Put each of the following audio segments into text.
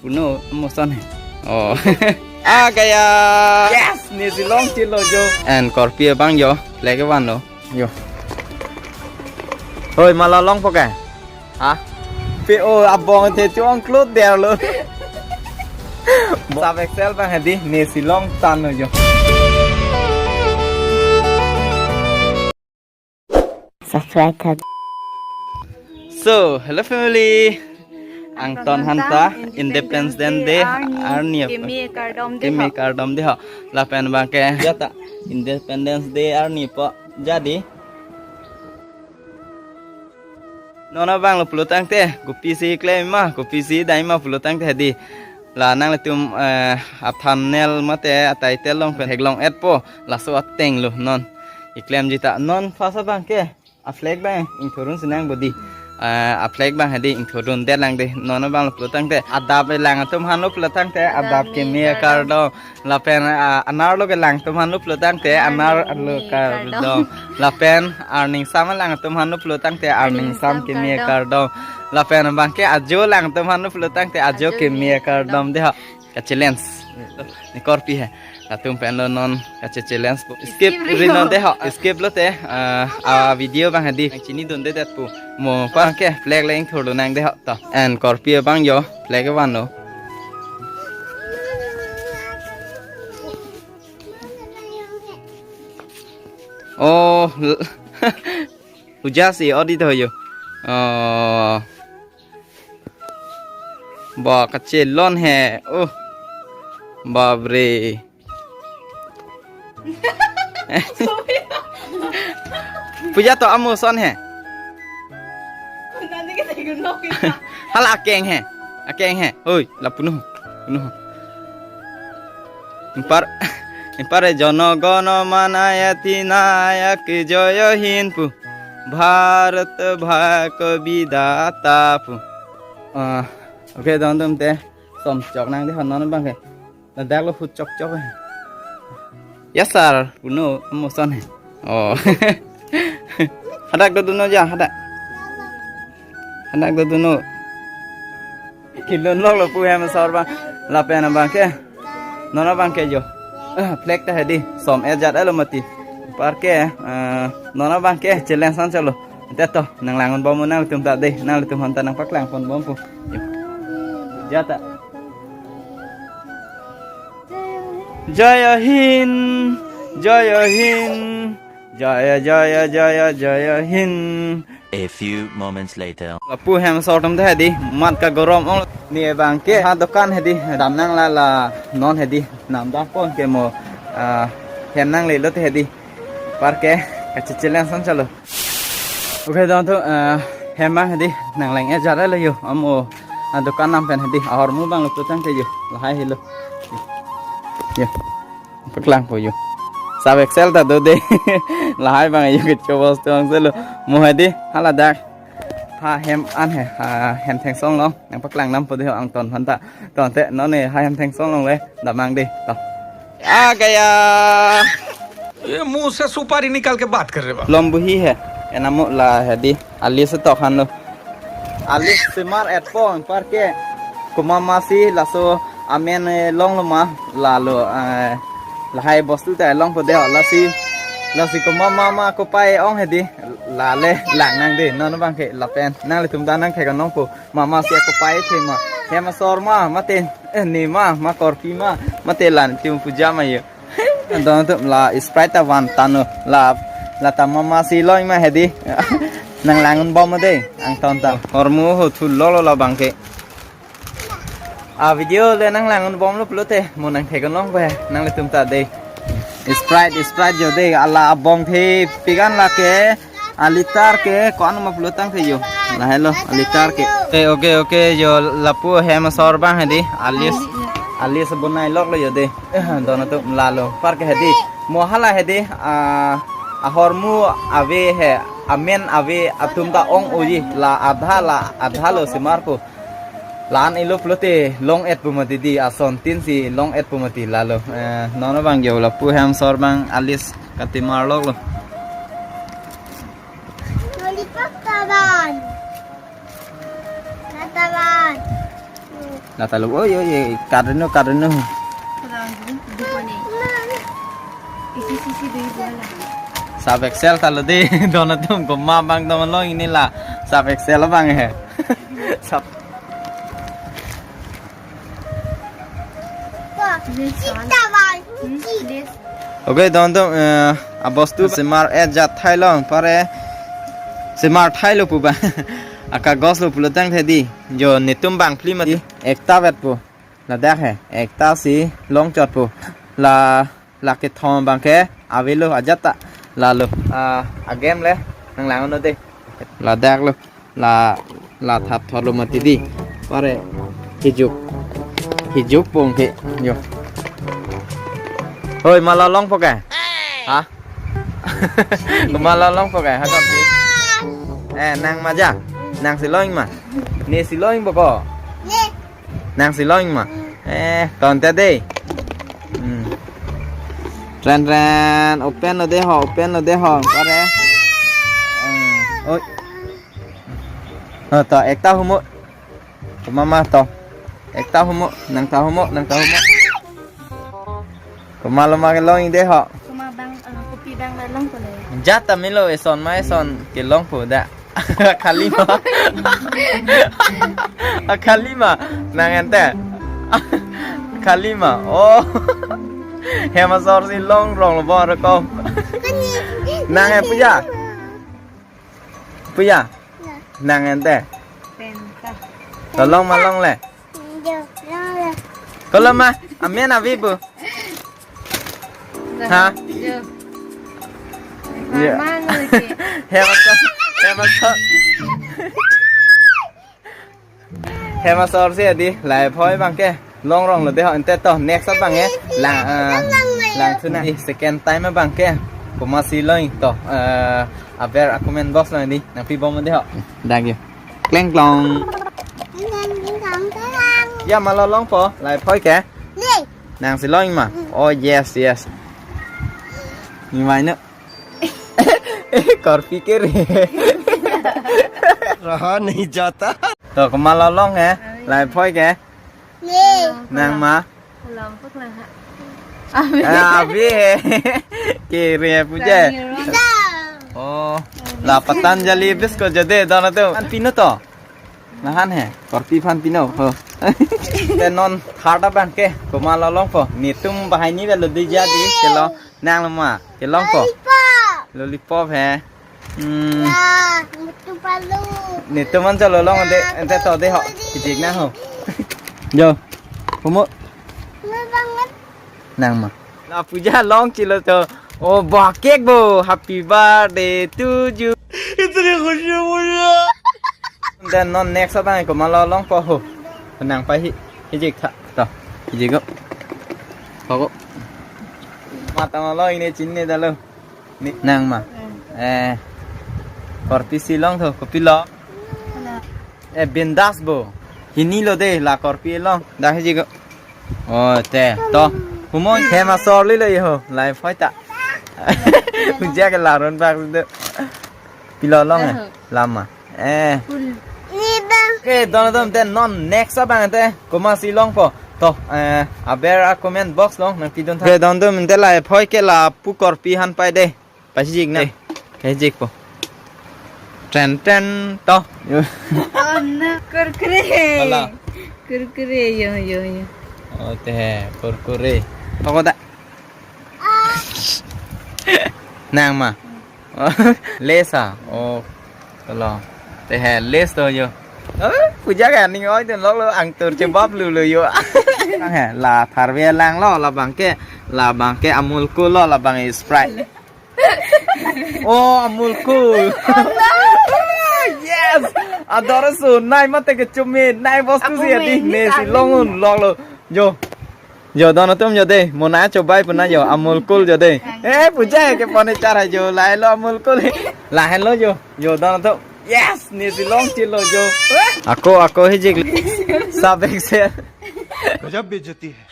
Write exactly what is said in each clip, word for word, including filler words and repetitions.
Puno, mo ason he. Oh. Ah, kaya. Yes, ne si longchelo jo. And korpi abang jo, flag vanlo. Jo. Hoi, ma la longpo ke? Ha? Pe o abong te chong klot derlo. Sub Excel abang hedi, ne si longtanglo jo. Subscribe tha. So, hello family. Angton aphan ta Independence Day arni apa? Keme kardom dei ho. Lapen abang ke ya ta Independence Day arni po jadi. Non abang lo pulo tangte, kopisi klem ma, kopisi dai ma pulo tangte hedi. La nanglitum, eh, a thumbnail mate a title along pen theklong-etpo, laso ateng lo non. Iklemji ta non first abang ke a flag abang ingthurun sinang bodi. Eh, a flag abang hedi ingthurun det lang dei. Non abang lo pulo tangte adap lang atum aphan lo pulo tangte adap keme kardom. Lapen, ah, anerlo kelang atum aphan lo pulo tangte anerlo kardom. Lapen arningsam lang atum aphan lo pulo tangte arningsam keme kardom. Lapen abang ke ajo lang atum aphan lo pulo tangte ajo keme kardom dei ho. Ka challenge. Ne korpi he. Latum pen lo non ka challenge po. Skip ri non dei ho. Skip lote, ah, a video abang hedi chinidunde det po. Mo abang ke flag le ingthurlonang dei ho to. And korpi abang jo flag vanlo. Oh, huja si odi to jo. Oh. Ba kachelon he. Oh. Babre. Puja to amo ason he. Hala akeng he. Akeng he. Hoi, la puno. Puno. Impar, impar jono gono manaya tinaya ke joyo hin pu. Bharat bhako bidata pu. Ah, okay, don dum te. Som chok nang dei ho non abang ke. Ladak lo hut chok chok. Yes sir, puno mo ason he. Oh. Hadak do duno ja, hadak. Hadak do duno. Kilon lok lo pu hem asor abang. Lapen abang ke. Non abang ke jo. Eh, flag ta hedi. Som-et jat-et lo mati. Anparke, eh, non abang ke challenge an chalo. Te to, nang langdun bom nanglitum ta dei, nanglitum aphan ta nangpaklang pon bom po. Jo. Ja ta. Jai Hind, Jai Hind, Jai Jai Jai Jai Hind. A few moments later. Lapu hem asor atum ta hedi, mat kagorom ong ne abang ke, ha dokan hedi, dam nang la la, non hedi, namdam pon ke mo, ah, hem nanglelo te hedi. Anparke, kache challenge an chalo. Okay, don thu, eh, hem abang hedi, nang lang-et jat-et lo jo, amo, ah, dokan nam pen hedi, ahormu abang lo pulo tangte jo, lahai helo. Jo. Paklang po jo. Sub Excel ta do dei. Lahai abang jo kecho bostu angse lo. Mo hedi, haladak. Ha hem an he, ha hem thengsong lo. Nangpaklang nam po dei ho angton aphan ta. Tangte non ne ha hem thengsong longle, damnang dei. To. आ गया। ये मुंह से सुपारी निकाल के बात कर रहे बा। Lombuhi he. Enamo la hedi. Alice to khan lo. Alice semar-etpo anparke. Komat masi laso amen, eh, longlo ma lalo, eh, lahai bostu ta longpo dei ho lasi. Lasi komat mama kopai ong hedi. Lale lang nang dei. Non abang ke lapen. Nanglitum ta nangthek nangpo. Mama si akopai the ma. Hem asor ma, mate, eh, ne ma, ma korpi ma, mate lan tim puja ma jo. Don thu la Sprite ta van tanglo. La, la ta mama si loi ma hedi. Nang langdun bom dei, angton ta. Ahormu ho thu lolo la abang ke. A video le nang langdun bomlo pulote, mo nangthek nangpo he, nanglitum ta dei. Sprite, Sprite jo dei, ala abong the pigan lake. A liter ke, ko-an ma pulo tangte jo. Lahelo, a liter ke. Okay, okay, okay, jo lapu hem asor abang hedi. Alice, Alice bonai loklo jo dei. Eh, don atum lalo. Anparke hedi. Mo hala hedi, ah, ahormu ave he, amen ave atum ta ong-oji. La adha la, adha lo semarpo. La-an elo pulote long-etpo mati dei, ason tin si long-etpo mati lalo. Eh, non abang jo lapu hem asor abang Alice katimar loklo. Lollipop taban. Taban. Kata lo, oi, oi, oi, kareno, kareno. Kurang dulu, dulu nih. Isi sisi dulu bola. Sub Excel ta lo dei, don atum komat abang don long ini la. Sub Excel abang he. Sub. This one. Hmm, this. Okay, don atum, eh, abostu semar et jat thai long pare semar thai lo pu ba. Akagos lo pulo tangte dei. Jo netum bang phli mati. Ekta vet pu. Ladak he. Ekta si long chot pu. La, la kethom abang ke avelo ajat ta. Lalo. Ah, agame le. Nang lang no dei. Ladak lo. La, la thap thor lo mati dei. Pare. Hijuk. Hijuk pong ke. Jo. Hoi, mala longpo ke? Ha? Mala longpo ke? Ha, kap di. Eh, nang ma ja. Nangsi long ma. Nesi long po ko. Nangsi long ma. Eh, tonte dei. Hmm. Tren tren, open lo dei ho, open lo dei ho. Pare. Hmm. Oi. Oh, to, ekta humo. Komat ma to. Ekta humo, nang ta humo, nang ta humo. Komat lo ma kelong dei ho. Komat bang, eh, kopi bang la longpo le. Jat ta melo eson ma eson kelongpo da. Khali ma. Khali ma. Nang ente. Khali ma. Oh. Hem asor si long rong lo bo rekom. Nang e puja. Puja. Nang ente. Penta. To long ma long le. Jo, long le. Ko lo ma, amen avi bu. Ha? Jo. Jo. Mama lagi. Hem asor, hem asor. Hem asor si dei, laphoi abang ke. Long rong lo dei ho, ente to, next abang e. Lang, ah, lang thu na. Dei, second time abang ke. Komat si long to, eh, aber a comment box lo dei. Nangpi bom dei ho. Dak jo. Kleng klong. Ya, mala longpo, laphoi ke. Nangsi long ma. Oh, yes, yes. Ni mai no. Korpi kere. Raha nahi jata. To, komat lo long he. Laphoi ke. Nang ma. Alam pok lah. Avi. Ah, avi he. Kere puja. Rani Rose. Oh, la Patanjali biscuit jo dei don atum. An pino to. Lahan he. Korpi aphan pino. Ho. Te non third abang ke. Komat lo longpo. Netum banghini avelo dei ja dei kelo. Nang lo ma. Kelongpo. Lollipop. Lollipop he. Hmm. Ya, netum palu. Netum an chalo long ante, ante to dei ho. Kijik na ho. Jo. Humo. Nang ma. La puja long chilo to. Oh, bah cake bo. Happy birthday to you. Itni khushi mujhe. Then non next abang komat lo longpo ho. Nang pa hi. Hijik tha. To. Hijik ko. Ko ko. Matang lo ini chinine dalo. Ni nang ma. Eh. Korpi si long tho, kopi lo. Eh, bindas bo. Hini lo dei, la korpi long. Dak hijik ko. Oh, te. To. Humo hem asor lilo iho. Laphoi ta. Puja ke laron bak do. Pilo long eh. Lama. Eh. Ni bang. Okay, don atum te non next abang te. Komat si longpo. To, eh, aber a comment box long nangpi dun tha. Okay, don atum te laphoi ke lapu korpi aphan pai dei. Pachijik na. Eh. Kachijikpo. Tren tren to. Yo. Oh, no. Kurkure. Hala. Kurkure, yo, yo, yo. Oh, te kurkure. Pako da. Nang ma. Lays a. Oh. Kalo. Te he Lays to yo. Eh, puja ke ning oi den lok lo angtur chebap lu lo yo. Nang he la tharve lang lo, labang ke, labang ke Amul Cool lo, labang ke Sprite. Oh, Amul Cool. Yes. Ador su nai mate ke chumi, nai bostu si adi ne si longun lok lo. Jo. Jo, don atum jo dei, mona chobai puna jo, Amul Cool jo dei. Eh, puja ke pone chara jo, lahelo Amul Cool. Lahenlo jo, jo don atum. Yes, ne si long chilo jo. Ako, ako hijik. Sub Excel. गजब बेइज्जती है।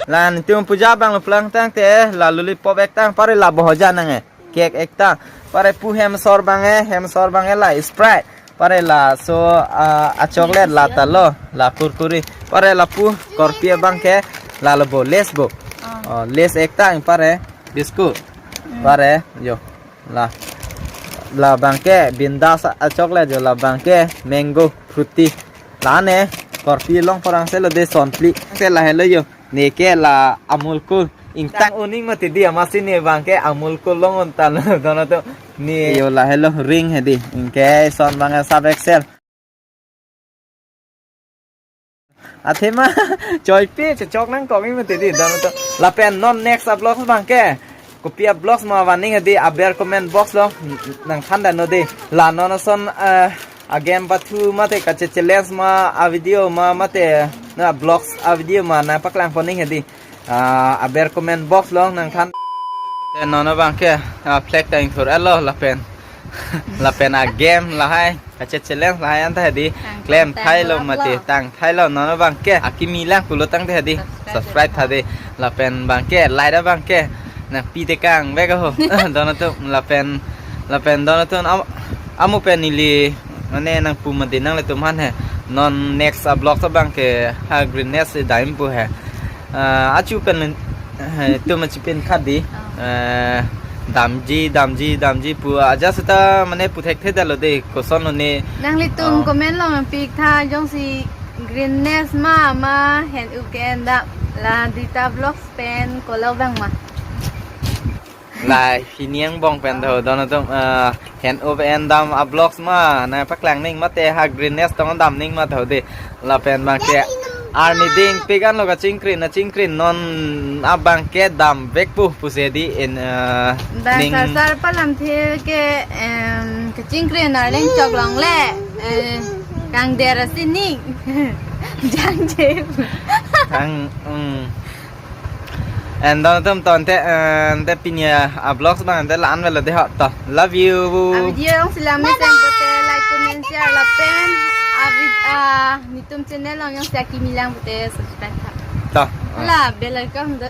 La netum puja abang lo plang tangte, la lollipop ektang, pare la bohoja nang eh. Cake ektang, pare pu hem asor abang eh, hem asor abang eh la Sprite. Pare laso, ah, a chocolate la talo, la kurkuri. Pare lapu korpi abang ke lalo bo, Lays bo. Oh, Lays ek tang pare biscuit. Pare yo. La, labang ke Bindas a chocolate yo, labang ke mango fruity. La ne korpi long porang selo de sonphli. Se lahelo yo. Ne ke la Amul Cool. Ingtang uning mati di, amatsi ne abang ke Amul Cool long untan dono to ne. Yo, lahelo ring hedi. Ingke son abang Surf Excel. Athema choipi chechok nangkok-ik mati di dono to. Lapen non next a vlogs abang ke kopi a vlogs ma vaning hedi, aber comment box lo nangthan dano di. La non ason, eh, a game pathu mate kache challenge ma a video ma mate na vlogs a video ma nangpaklang poning hedi. Ah, aber comment box lo nangthan. Te non abang ke, ah, flag ta ingthur-etlo lapen. Lapen a game lahai, kache challenge lahai anta hedi. Tang klem tang thailo lo mati, lo. Tang thailo non abang ke. Akimi lang pulo tangte hedi. Subscribe. Subscribe tha di. Lapen abang ke, like abang ke. Nangpi te kang vek ho. Dono to lapen, lapen dono to am-, amu pen neli mane nangpu mati nanglitum aphan he. Non next a vlogs abang ke ha Greeness dam pu he. Ah, achu pen, eh, tum achi pen khat di. Oh. Eh, damji, damji, damji pu aja seta mane pu thekthe detlo de, koson lo ne. Nanglitum, oh, comment along nangpi-ik tha, jongsi Greeness ma, ma Hen-up ke-en dam, la Dita Vlogs pen kolo abang ma. Lahai pini angbong pen tho, dono to, eh, Hen-up en dam a vlogs ma nangpaklang ning mate ha Greeness tong dam ning ma tho de. Lapen abang ke arni ding pik anlo kachingkrin, kachingkrin non abang ke dam vek pu pusi di in, eh, bang ning. Sar sar palamthe ke, em, kachingkrin arleng chok longle, eh, kangder asi ning. Jangje. Kang, mm. And dono tum to ante, eh, ante pini a vlogs abang ante la-an avelo de ho to. Love you. A video along si lang mesen pute like, comment, share lapen a vid-, ah, netum channel along jongsi akimi lang pute subscribe tha. To. La bell icon do.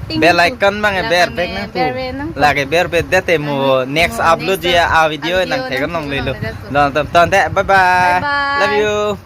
Ting bell pu. Icon abang la ber bang bek nangpu. Ber bek nangpu. Lake ber bek det te mo. Mo next next upload a, a video a video nangthek nang nang lelo. Nang nang. Dono tum to ante, bye bye. Bye bye. Love you.